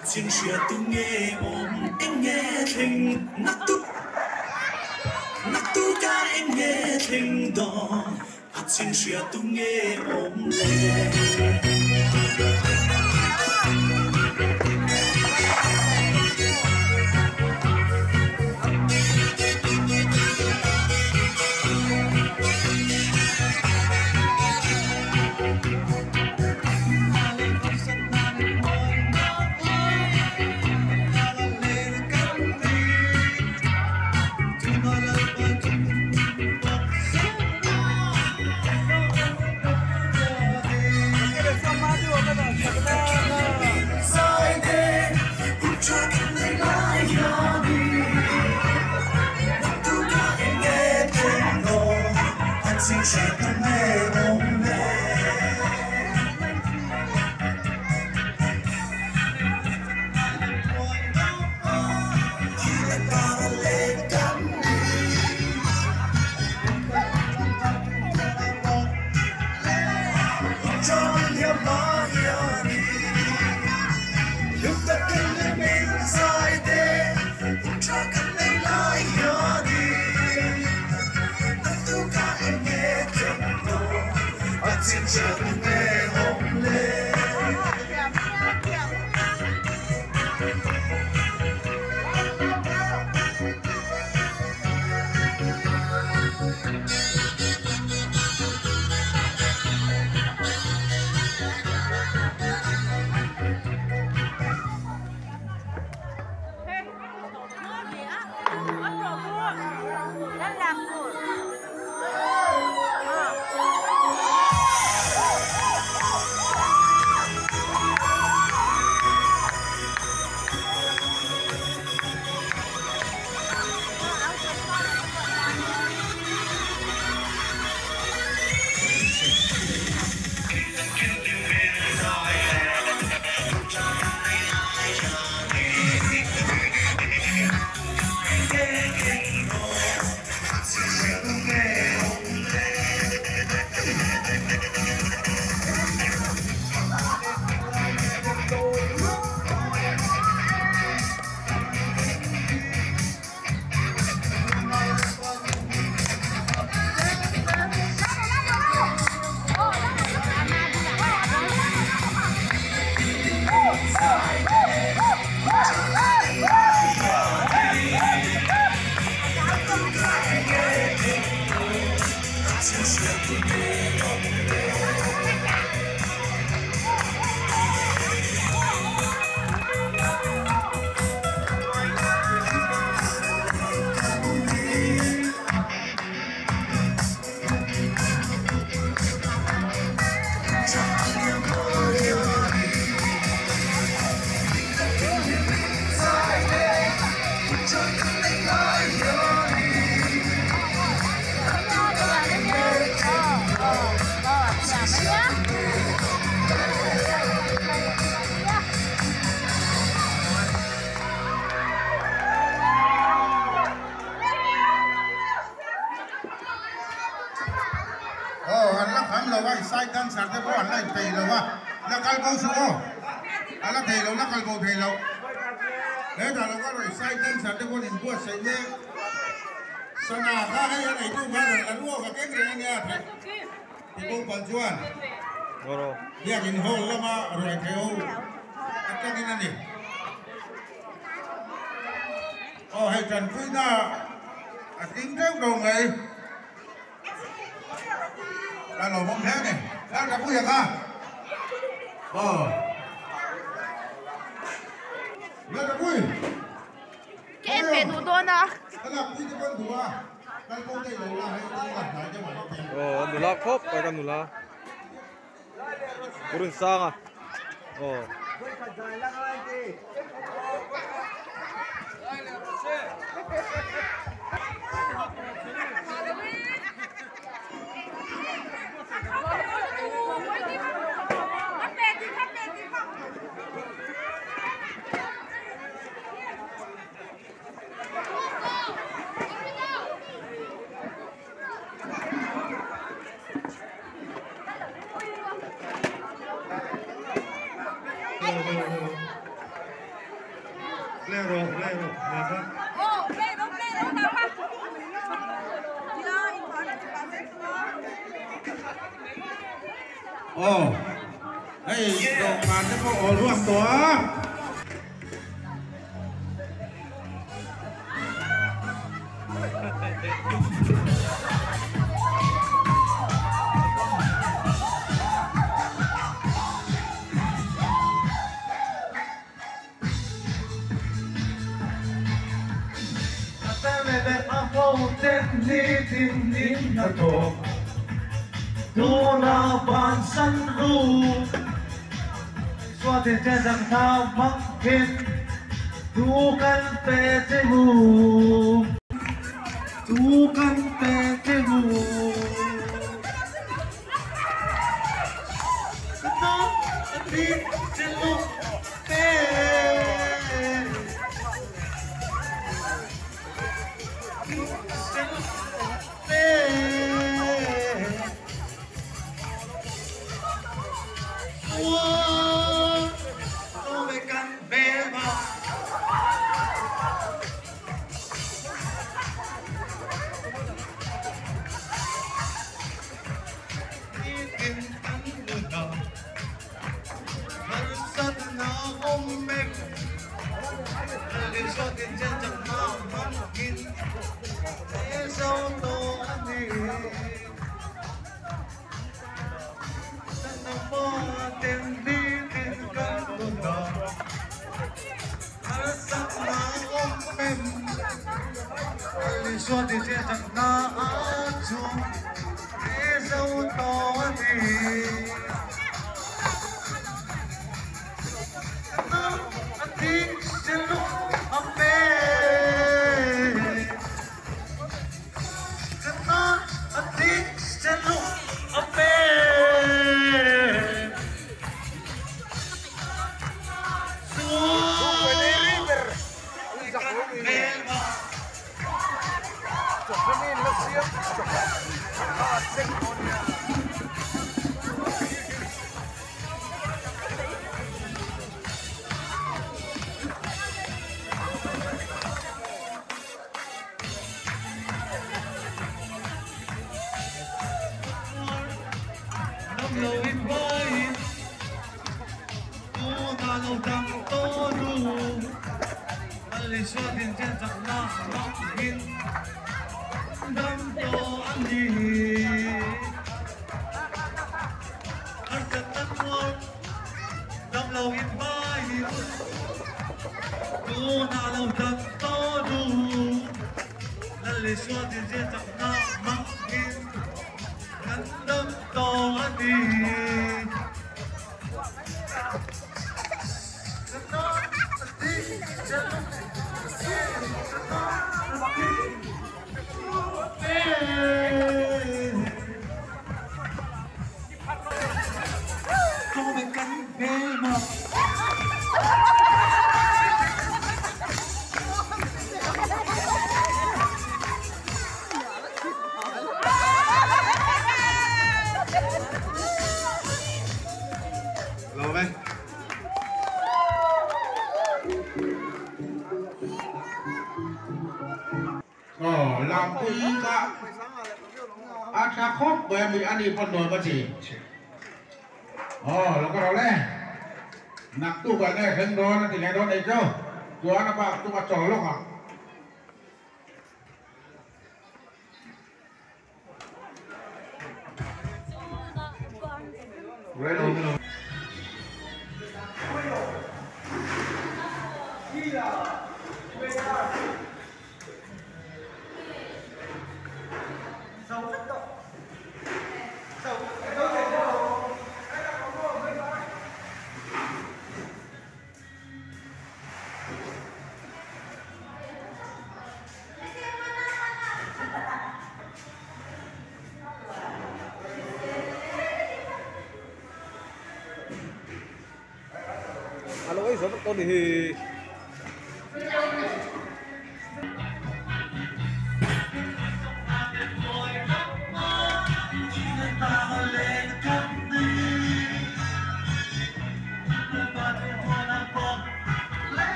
A chin hria tu nge awm eng nge thleng naktuk naktuk ah eng nge thleng dawn a chin hria tu nge awm le. Aw an la kham lo a, i side dancer te pawh an la inpeih lo a, la kal bo suh aw, a la thei lo, la kal bo thei lo. Hetah lo kal rawh i side dancer te pawh an inbuatsaih mek. Sana kha hei a neitu khan rawn la ruak a keng reng a nia theih ti bo palh chuan biakin hall lama ruai thei ho atangin a ni. Aw hei tanpuina a tling deuh lo mai. Ka lo bawm hle ni. Ka ka pui anga. Aw. La ka pui. Ka en ve duh dawn a. Ka lak pui te pawn duh a. Kal bo daih lo la hei kawng a hnai deuh ah te. Aw nula khawp mai ka nula. Purun sang a. Aw. Play rawh play rawh nia kha. Aw hei dawhkan te pawh awl ruak tawh a.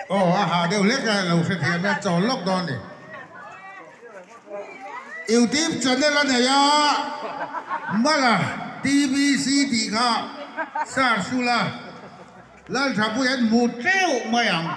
Aw a ha deuh hlek a lo hrethiam a chawl lawk dawn a ni. Youtube channel a nei a, Mala TVC tih kha search ula Lalthapuia'n hmu teuh mai ang.